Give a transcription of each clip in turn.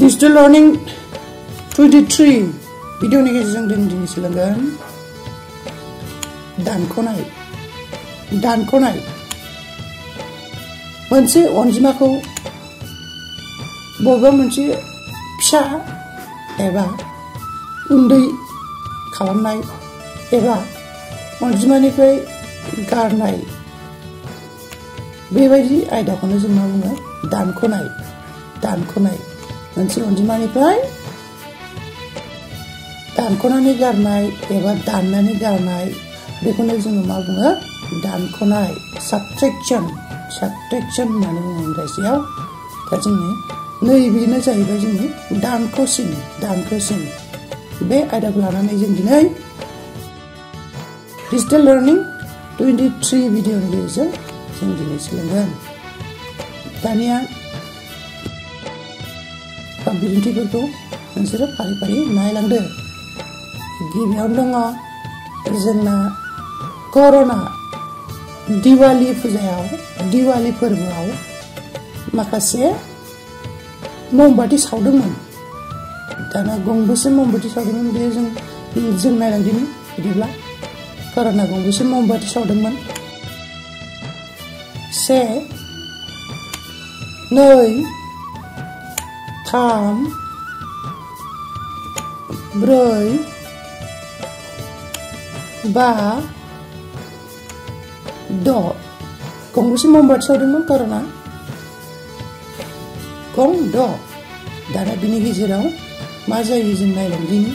Digital Learning 23 भिडिअनि गेजेरजों जों दिनै सोलोंगोन दानख'नाय मोनसे अनजिमाखौ बबेबा मोनसे फिसा एबा उन्दै खालामनाय एबा अनजिमानिफ्राय गारनाय बेबायदि आयदाखौनो जों मा बुङो दानख'नाय मोनसे अनजिमानिफ्राय दानख'नानै गारनाय एबा दाननानै गारनाय बेखौनो जोङो मा बुङो दानख'नाय साबट्रेक्शन होननानै बुङो इंराजियाव दा जोंनि नैबेनो जाहैबाय जोंनि दानख'सिन बे आयदाखौ लानानै जों दिनै डिजिटेल लार्निं 23 भिडिअनि गेजेरजों जों दिनै सोलोंगोन दानिया बिदिन्थिफोरखौ नोंसोरो फारि फारि नायलांदो गिबियावनो दङ जोंना कर'ना दिवाली फोरबोआव माखासे ममबाति सावदोंमोन दाना गंबेसे ममबाति सावदोंमोन बे जों नायलांदिनि बिदिब्ला कर'ना गंबेसे ममबाति सावदोंमोन 1 2 3 4 5 6 गंबेसे ममबाति सावदोंमोन कर'ना गं 6 दाना बिनि गेजेराव मा जायो जों नायलांदिनि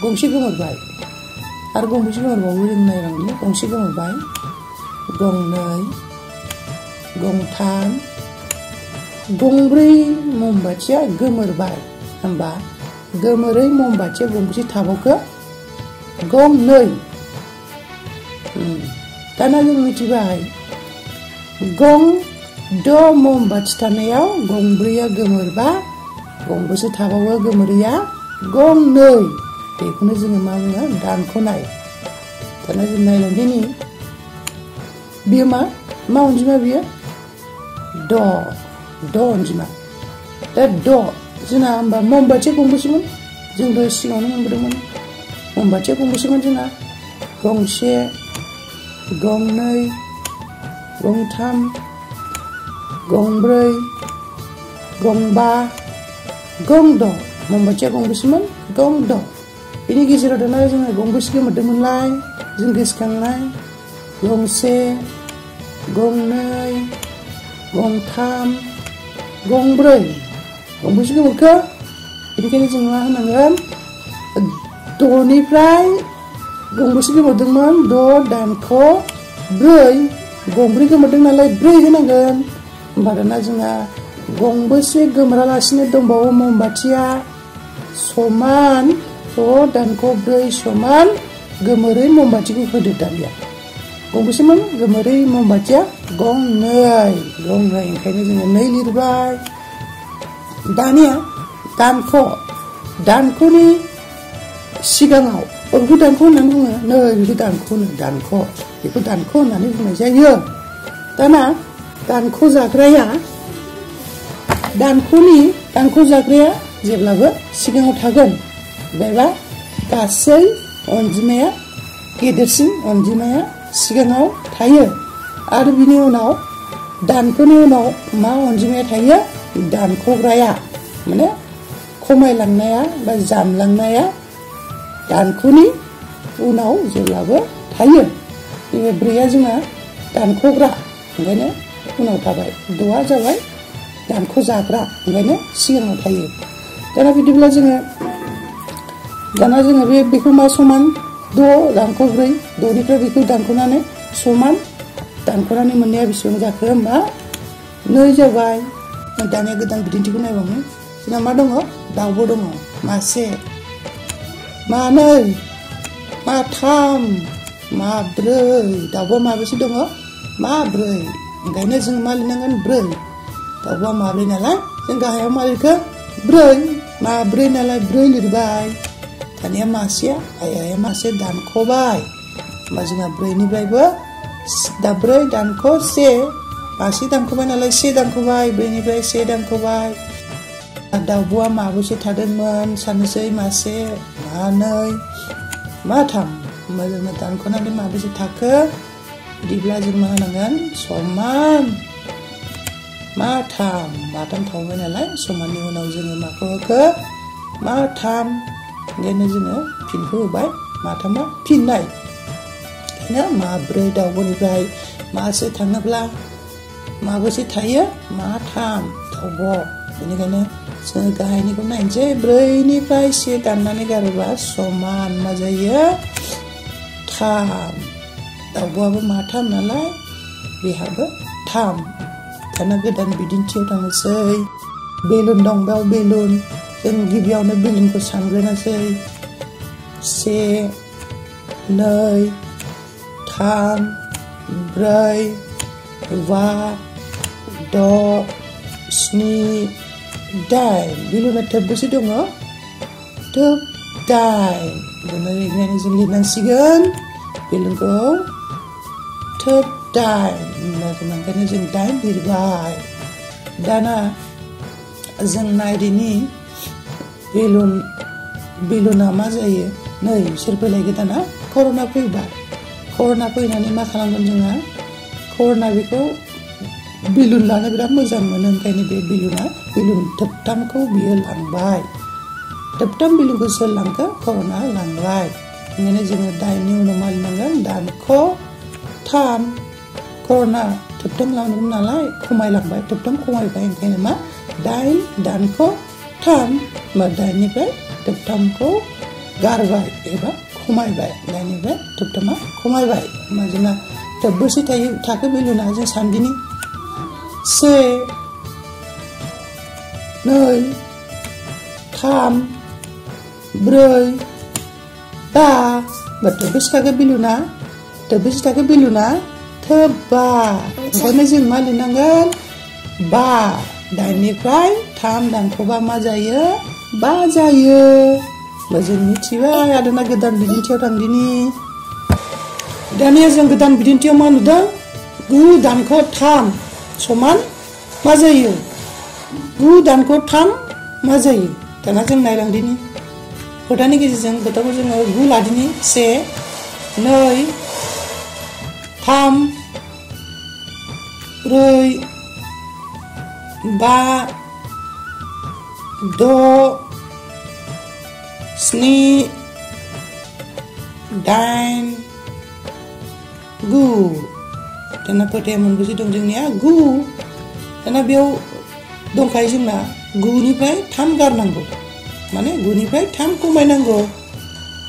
गंसे गोमोरबाय आरो गंबेसे गोमोरबावो जों नायलांदिनि गंसे गोमोरबाय गं 2 गं 3 गंब्रै ममबातिया गोमोरबाय होमबा गोमोरै ममबातिया गंबेसे थाबावखो गं 2 दाना जों मिथिबाय गं 6 ममबाति थानायाव गंब्रैया गोमोरबा गंबेसे थाबावो गोमोरैया गं 2 बेखौनो जोङो मा बुङो दानख'नाय दाना जों नायलांदिनि बियो मा अनजिमा बियो 6 अनजिमा दा 6 जोंना होमबा ममबातिया गंबेसेमोन जों दहाय सिगाङावनो मोनबोदोंमोन ममबातिया गंबेसेमोन जोंना गंसे गं 2 गं 3 गं 4 गं 5 गं 6 ममबातिया गंबेसेमोन गं 6 बेनि गेजेराव दाना जोङो गंबेसे गोमोरदोंमोनलाय जों गोसोखांनाय गं 1 गं 2 गं 3 गं 4 गंबेसे गोमोरखो बेनिखायनो जों मा होनांगोन 6 निफ्राय गंबेसे गोमोरदोंमोन 6 दानख' 4 गंब्रै गोमोरदों नालाय 4 होनांगोन होमबा दाना जोंहा गंबेसे गोमोरालासिनो दंबावो ममबातिया समान 6 दानख' 4 समान गोमोरै ममबातिखौ होदो दानिया गंबेसेमोन गोमोरै ममबातिया गं 2 ओंखायनो जोङो 2 लिरबाय दानिया दानख'नि सिगाङाव बेखौ दानख' होननानै बुङो बेखौ दानख' होननानै बुंनाय जायो दाना दानख' जाग्राया जेब्लाबो सिगाङाव थागोन बेबा गासै अनजिमाया गेदेरसिन अनजिमाया सिगाङाव थायो आरो बिनि उनाव दानख'नि उनाव मा अनजिमाया थायो दानख'ग्राया माने खमायलांनाया बा जामलांनाया दानख'नि उनाव जेब्लाबो थायो बे 4 जोंना दानख'ग्रा ओंखायनो उनाव थाबाय 6 जाबाय दानख' जाग्रा ओंखायनो सिगाङाव थायो दाना बिदिब्ला जोङो बेखौ मा समान 6 दानख' 4 6निफ्राय बेखौ दानख'नानै समान दानख'नानै मोननाया बेसेबां जाखो होमबा 2 जाबाय दानिया गोदान बिदिन्थिखौ नायबावनो जोंना मा दङ दाउबो दङ मासे मानै माथाम माब्रै दाउबा माबेसे दङ माब्रै ओंखायनो जों मा लिरनांगोन 4 दाउबा माब्रै नालाय जों गाहायाव मा लिरखो 4 माब्रै नालाय 4 लिरबाय दानिया मासे दानख'बाय होमबा जोंहा 4 निफ्रायबो 4 दानख' 1 बासे दानख'बाय नालाय से दानख'बाय ब्रैनिफ्राय से दानख'बाय दाउब'आ माबैसे थादोंमोन साननोसै मासे मानै माथाम होमबा जोङो दानख'नानै माबैसे थाखो बिदिब्ला जों मा होनांगोन समान माथाम थाबाय नालाय समाननि उनाव जोङो माखौ होखो माथाम ओंखायनो जोङो फिनखौ होबाय माथामा फिननाय ओंखायनो माब्रै दाउब'निफ्राय मासे थाङोब्ला माबैसे थायो माथाम दाउब' बेनिखायनो जोङो गाहायनिखौ नायनोसै ब्रैनिफ्राय से दाननानै गारोबा समान मा जायो थाम दाउब'आबो माथाम नालाय बेहाबो थाम दाना गोदान बिदिन्थियाव थांनोसै बेलुन दं बेयाव बेलुन जों गिबियावनो बेलुनखौ सानग्रोनोसै से नै थाम ब्रै बा द' स्नि दाइन बेलुना थोबबेसे दङ दाइन बेनिखायनो जों लिरनांसिगोन बेलुनखौ दाइन ओंखायनो जों दाइन लिरबाय दाना जों नायदिनि बेलुना मा जायो नै सोर फैलायगोन दाना कर'ना फैबाय कर'ना फैनानै मा खालामगोन जोंहा कर'ना बेखौ बेलुन लानो बिराद मोजां मोनो ओंखायनो बे बेलुन थोबथामखौ बियो लांबाय थोबथाम बेलुनखौ सोर लांखो कर'ना लांबाय ओंखायनो जोङो दाइननि उनाव मा लिरनांगोन दानख' थाम कर'ना थोबथाम लांदोंमोन नालाय खमायलांबाय थोबथाम खमायबाय ओंखायनो मा दाइन दानख' थाम होमबा दाइननिफ्राय थोबथामखौ गारबाय एबा खमायबाय दाइननिफ्राय थोबथामा खमायबाय होमबा जोंना थोबबेसे थाखो बेलुना जों सानदिनि से नै थाम ब्रै बा थोबबेसे थाखो बेलुना थोबबा ओंखायनो जों मा लिरनांगोन बा दाइननिफ्राय थाम दानख'बा मा जायो बा जायो जों मिथिबाय आरोना गोदान बिदिन्थियाव थांदिनि दानिया जों गोदान बिदिन्थियाव मा नुदों 9 दानख' 3 समान मा जायो 9 दानख' 3 मा जायो दाना जों नायलांदिनि खोथानि गेजेरजों खोथाखौ जोङो 9 लादिनि 1 2 3 4 5 6 7 8 9 दाना खोथाया मोनबेसे दं जोंनिया 9 दाना बेयाव दंखायो जोंना 9निफ्राय 3 गारनांगौ माने 9निफ्राय 3 खमायनांगौ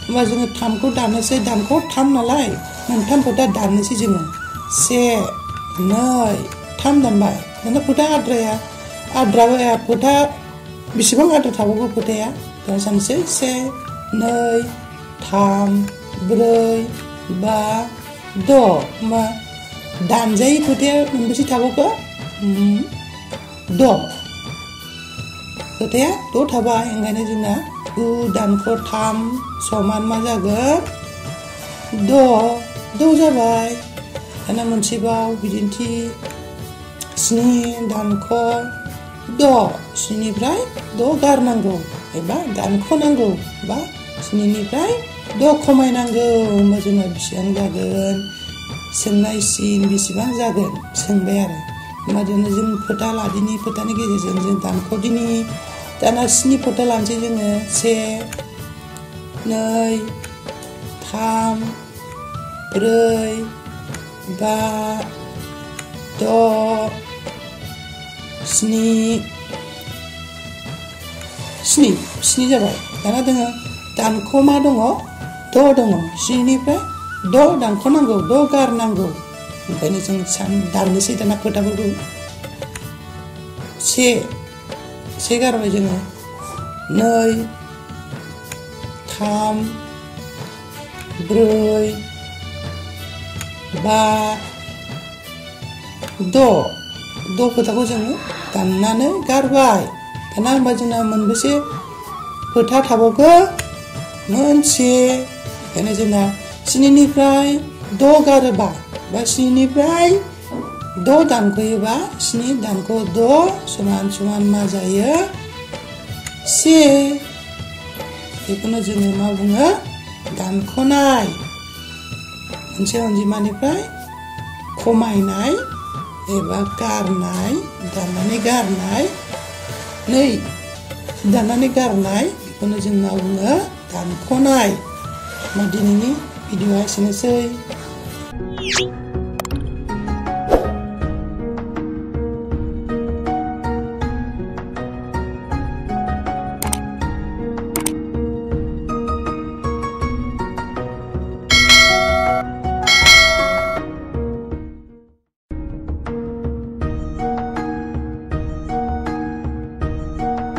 होमबा जोङो 3खौ दाननोसै दानख' 3 नालाय मोनथाम खोथा दाननोसै जोङो 1 2 3 दानबाय दाना खोथा आद्राबाय खोथा बेसेबां आद्रा थाबावगौ खोथाया दा सानसै 1 2 3 4 5 6 होमबा दानजायै खोथाया मोनबेसे थाबावखो 6 खोथाया 6 थाबाय ओंखायनो जोंना 9 दानख' 3 समान मा जागोन 6 जाबाय दाना मोनसेबाव बिदिन्थि 7 दानख' 6 7निफ्राय 6 गारनांगौ एबा दानख'नांगौ बा 7निफ्राय 6 खमायनांगौ होमबा जोंना बेसेबां जागोन सोंनाय सिन बेसेबां जागोन सोंबाय आरो होमबा जों फोथा लादिनि फोथानि गेजेरजों जों दानख'दिनि दाना 7 फोथा लानोसै जोङो 1 2 3 4 5 6 7 जाबाय दाना जोङो दानख' मा दङ 6 दङ 7निफ्राय 6 दानख'नांगौ 6 गारनांगौ ओंखायनो जों दाननोसै दाना खोथाफोरखौ 1 गारबाय जोङो 2 3 4 5 6 खोथाखौ जोङो दाननानै गारबाय दाना होमबा जोंना मोनबेसे खोथा थाबावखो मोनसे ओंखायनो जोंना 7निफ्राय 6 गारोबा बा 7निफ्राय द' दानख'योबा 7 दानख' 6 समान समान मा जायो 1 बेखौनो जोङो मा बुङो दानख'नाय मोनसे अनजिमानिफ्राय खमायनाय एबा गारनाय दाननानै गारनाय दाननानै गारनाय बेखौनो जों मा बुङो दानख'नाय दिनैनि भिडिअ'आ एसेनोसै